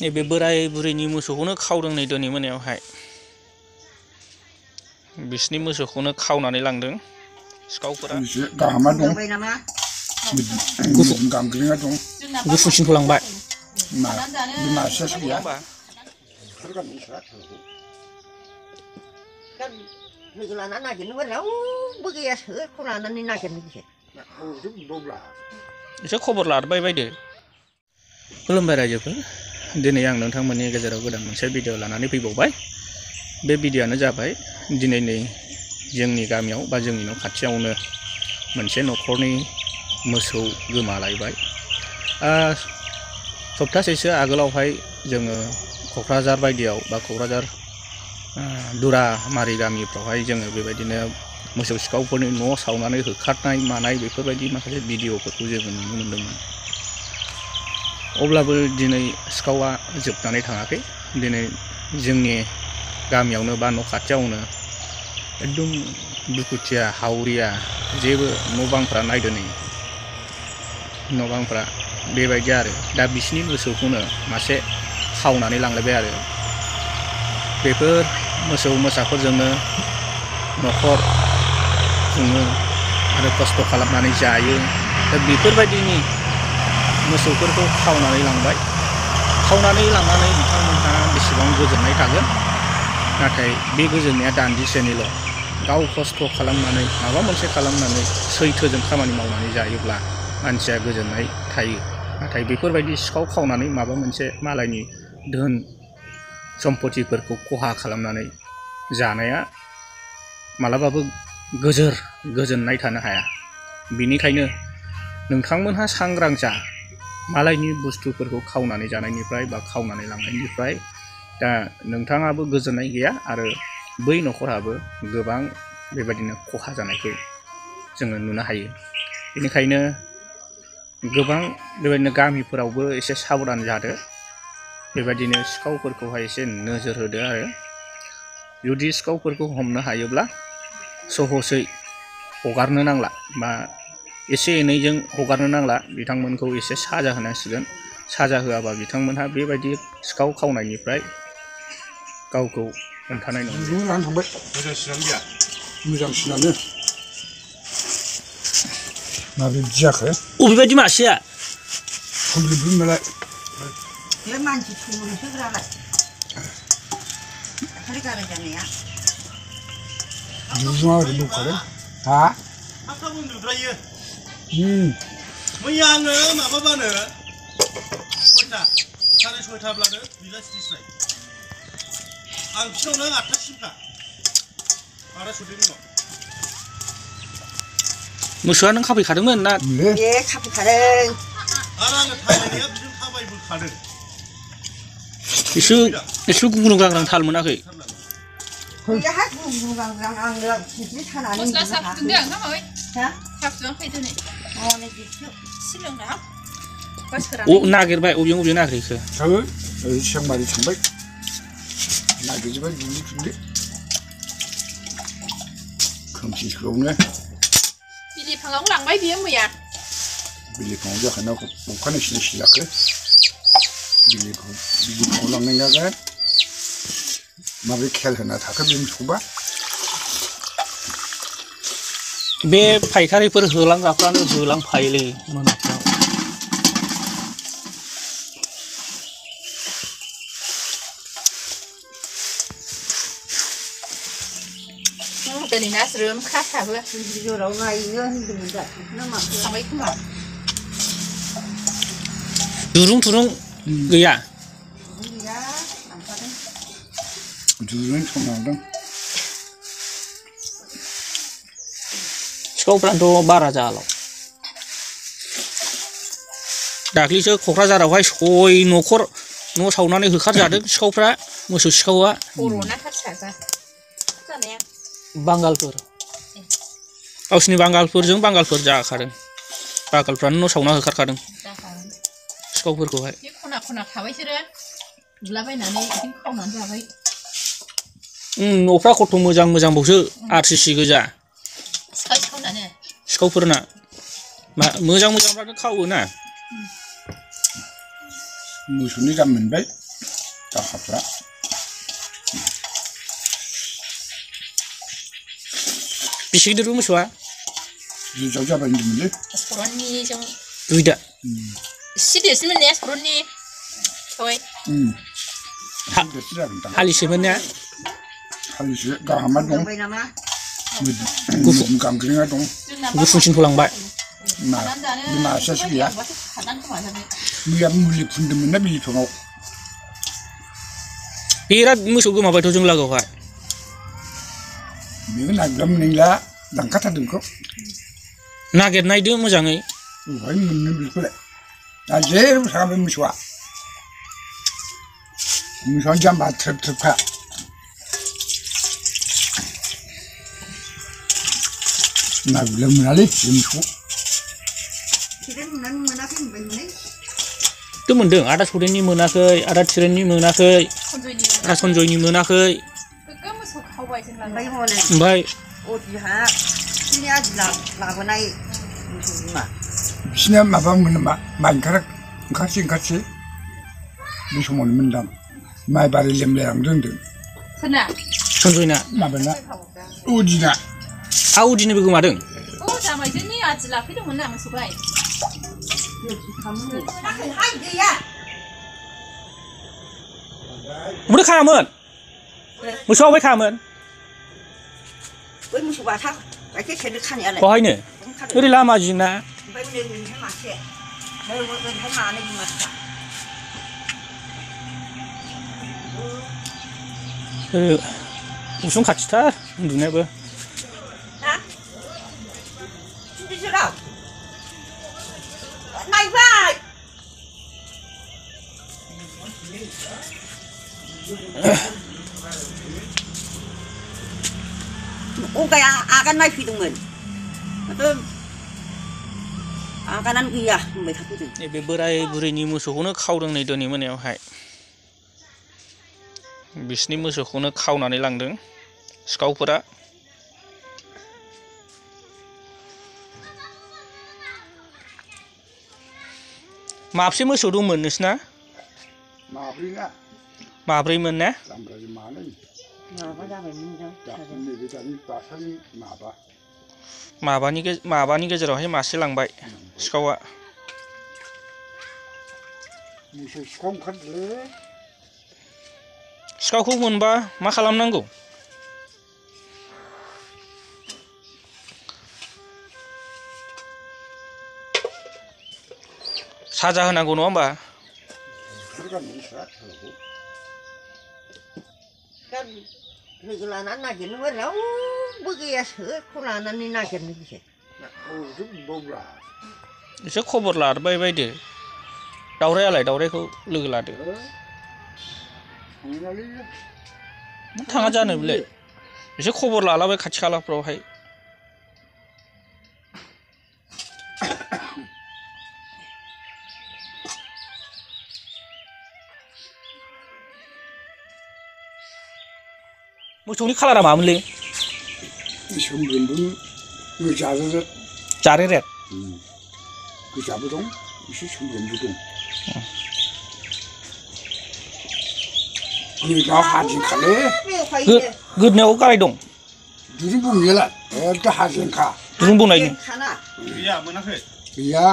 नैबे बोराय बुरैनि मोसौखौनो खावदों नै दिनै मोनायावहाय बिसिनि मोसौखौनो खावनानै लांदों सिखावफोरा गाहामा दं गांग्रिङा दं गुफुरसिनखौ लांबाय मासेयासो गैया लोगो लाना नागिरनोबो रावबो गैया सोरखौ लानानै नागिरनो बिसोर एसे खबर लाबाय बायदो खुलुमबाय रायजोफोर दिनै आं नोंथांमोननि गेजेराव गोदान मोनसे भिडिअ लानानै फैबावबाय बे भिडिअआनो जाबाय दिनै नै जोंनि गामियाव बा जोंनि न' खाथियावनो मोनसे न'खरनि मोसौ गोमालायबाय सप्तासेसो आगोलावहाय जोङो क'क्राझार बायदियाव बा क'क्राझार दुरामारि गामिफ्रावहाय जोङो बेबायदिनो मोसौ सिखावफोरनि न' सावनानै होखारनाय मानाय बेफोरबायदि माखासे भिडिअफोरखौ जोङो नुनो मोन्दोंमोन अब्लाबो दिनै सिखावा जोबनानै थाङाखै दिनै जोंनि गामियावनो बा न' खाथियावनो एकदम दुखुथिया हावरिया जेबो न' बांफ्रा नायदो नै न' बांफ्रा बेबायदि आरो दा बिसिनि मोसौखौनो मासे खावनानै लांलायबाय आरो बेफोर मोसौ मोसाफोरजोंनो न'खर खुङो आरो खस्थ' खालामनानै जायो दा बेफोरबायदिनि मोसौफोरखौ खावनानै लांबाय खावनानै लांनानै बिथांमोनहा बेसेबां गोजोननाय थागोन नाथाय बे गोजोननाया दान्दिसेनिल' गाव खस्थ' खालामनानै माबा मोनसे खालामनानै सैथोजों खामानि मावनानै जायोब्ला मानसिया गोजोननाय थायो नाथाय बेफोरबायदि सिखाव खावनानै माबा मोनसे मालायनि धोन सम्पतिफोरखौ खहा खालामनानै जानाया मालाबाबो गोजोननाय थानो हाया बिनिखायनो नोंथांमोनहा सांग्रां जा मालायनि बुस्थुफोरखौ खावनानै जानायनिफ्राय बा खावनानै लांनायनिफ्राय दा नोंथाङाबो गोजोननाय गैया आरो बै न'खराबो गोबां बेबायदिनो खहा जानायखौ जोङो नुनो हायो बेनिखायनो गोबां बेबायदिनो गामिफोरावबो एसे साबधान जादो बेबायदिनो सिखावफोरखौहाय एसे नोजोर होदो आरो जुदि सिखावफोरखौ हमनो हायोब्ला सहसै हगारनो नांला बा एसे एनैजों हगारनो नांला बिथांमोनखौ एसे साजा होनांसिगोन साजा होआबा बिथांमोनहा बेबायदि सिखाव खावनायनिफ्राय गावखौ हमथानाय नङा मोजांसिनानो माबायदि जाखो अबेबायदि मासेया फुलिबोमोनलाय बे मानसि थुलुंसोग्रालाय दाखालि गाराय जानाया दुरुङा ओरै दंखादों हा हाखाबो उन्दुद्रायो मैया आङो माबाबानो सयथा साराय सयथाब्लानो गैला स्ट्रिस्राय आं बिसिनावनो 8थासिमखा आरो सौदैनि उनाव मोसौआ नों खाफैखादोंमोन ना बे खाफैखादों आरो आङो थाबायनाया बिजों थाबायबोखादों एसे गुंग्रुं गांग्रां थाल मोनाखै गैयाहाय गुंग्रुं गांग्रां आंनो बिदि सानानै मस्ला साफुदों आं नामाय हा साफुदों फैदोनै हनै बिसो सिलोंना नागिरबाय अबे नागिरखो ओरै सेंबारि थांबाय नागिरजोब्बाय दुब्लि दुब्लि खोमसिखौनो बिलिफाङाव लांबाय बियो मैया बिलिफाङाव जाखाना अखानाय सिनायसि जाखो बिलिफाङाव लांनाय जागोन माबोरै खेल होना थाखो बे मोसौबा बे फायखारिफोर होलांग्राफ्रानो होलांफायोलै मोनाफ्राव दिनै ना ज्रोम खासाबो जराव नायनो होनदोंमोन दा थांबाय खोमा दुरुं गैया गैया लांफादों दुरुं संनांदों सिखावफ्रानोथ' बारा जाला दाख्लैसो क'क्राझारावहाय 6 न'खर न' सावनानै होखारजादों सिखावफ्रा मोसौ सिखावा बर'ना हारसाबा जानाया बांगालफोर गावसिनि बांगालफोर जाखादों बांगालफ्रानो न' सावना होखारखादों सिखावफोरखौहाय बे खना थाबाय बिसोरो गुलाबायनानै बिदिनो खावनानै जाबाय न'फ्रा खथ' मोजांबावसो RCC गोजा सिखावफोरना मोजांफ्रानो खावो ना मोसौनि दाम मोनबाय दाखाफ्रा बेसे गिदिर मोसौआ जुजाव जाबाय होनदोंमोनलै 서른이정 दुइदा 시대스면 내 서른이 저희 देरसो जागोनदां हालिसेमोन ना हालिसे गाहामा दं जाबाय नामा गांग्रिङा दं गुफुंसिनखौ लांबाय मासेयासो गैया मैया मुलि फुनदोंमोन ना बिलिफाङाव बिराद मोसौ गोमाबायथ' जों लागोआवहाय बेखौ नागिरना मोनला लांखाथारदों बेखौ नागिरनायदो मोजाङै बहाय मोननो बेखौलाय दा जेबो थाङाबे मोसौआनो जाम्बा थ्रोब थ्रोबखा नागिरना मोनालै बे मोसौखौ थिरेन मोननानै मोनाखै होनबाय हनै थ' मोनदों आदा सौदेननि मोनाखै आदा थिरेननि मोनाखै 선조이니 आदा सनजयनि मोनाखै 깜무서 가와이 ओमफ्राय 생각 हनै ओमफ्राय अजिहा बिनि आदि लाबोनाय मोसौ बिमा बिसिना माबा मोनो माइ ओंखारसै बे समावनो मोनदां माइ बारि लेमलायलांदों होनदों 선아 सनजयना माबाना उदिना आउदिनोबो गोमादों 어 자마이제니 아직 라피도 못 나면 수가이 हाय गैया ओमफ्राय खायामोन मोसौआ अबाय खायामोन बै मोसौ बाथा गाइखेर सेरनो खानायालाय बहायनो ओरै लामा जिंना ओमफ्राय ओरैहाय मासे ओरैहाय मानै बिमा फिसा उसुं खाथिथार उन्दुनायाबो हा बिसोराव नायबाय अगाया आगान नायफैदोंमोन आगानानो गैया होनबाय थाफैदों नैबे बोराय बुरैनि मोसौखौनो खावदों नै दिनै मोनायावहाय बिसिनि मोसौखौनो खावनानै लांदों सिखावफोरा माबसे मोसौ दंमोन नोंसिना माब्रैना माब्रैमोन ना दामब्राजों मानै माबा जाबायमोन नैबे दानि बासानि माबानि गेजेरावहाय मासे लांबाय सिखावा मोसौ सिखाव ओंखारदोंलै सिखावखौ मोनबा मा खालामनांगौ साजा होनांगौ नङा होमबा लोगो लानानै नागिरनोबो रावबो गैया सोरखौ लानानै नागिरनो बिसोर एसे खबर लाबाय बायदो दावरायखौ लोगो लादो थाङा जानो बेलाय एसे खबर लालाबाय खाथि खालाफ्रावहाय मोसौनि खालारा मामोनलै सोमब्रोमबो गोजाजों जारेरेद गोजाबो दं एसे सोमब्रोमबो दं गोजाव हाजिनखालै गोदनायाव गाराय दं दुरुं बोनायालाय एकदम हाजिनखा दुरुं बोनायनि गैया मोनाखै गैया